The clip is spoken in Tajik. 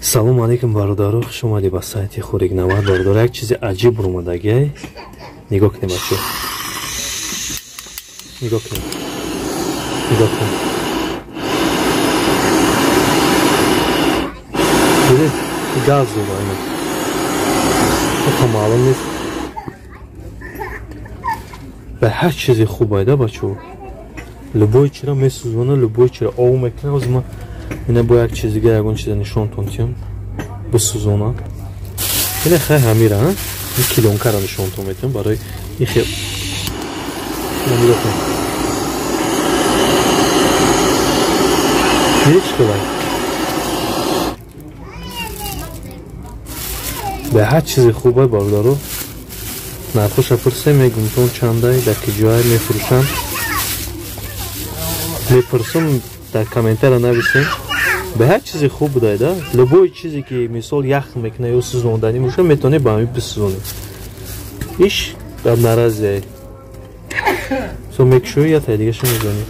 Салому алейкум, бародаро, хуш омадӣ ба сайти Хурикнавард. Бародаро, як чизи аҷиб румадагиай. Нигоҳ кунем, бачо, нигоҳ кунем, нигоҳ кунем. Дидед, газ дора ина. Маълум нест, ба ҳар чизи хуб айда, бачо. Любой чира месӯзона, любой чира ов мекунад. Ҳозир ман ина бо як чиз дига, ягон чиза нишонтон тиём, бисӯзона. Ина хай ҳамира, ин килонкара нишонтон метиём барои ихе. Нигоҳ кун, дидӣ чӣ хелай? Ба ҳар чизи хубай, бародаро. Нархоша пурсем, мегумтон чандай, дар ки ҷое мефурӯшанд. Мепурсум, дар комментария нависем. Ба ҳар чизи хуб будай да. Любой чизе ки, мисол, ях мекунад ё сӯзонданӣ боша, метавонӣ ба ҳамин бисӯзонӣ. Иш дар наразияй со мекушои, я тай дигаша мезанӣ.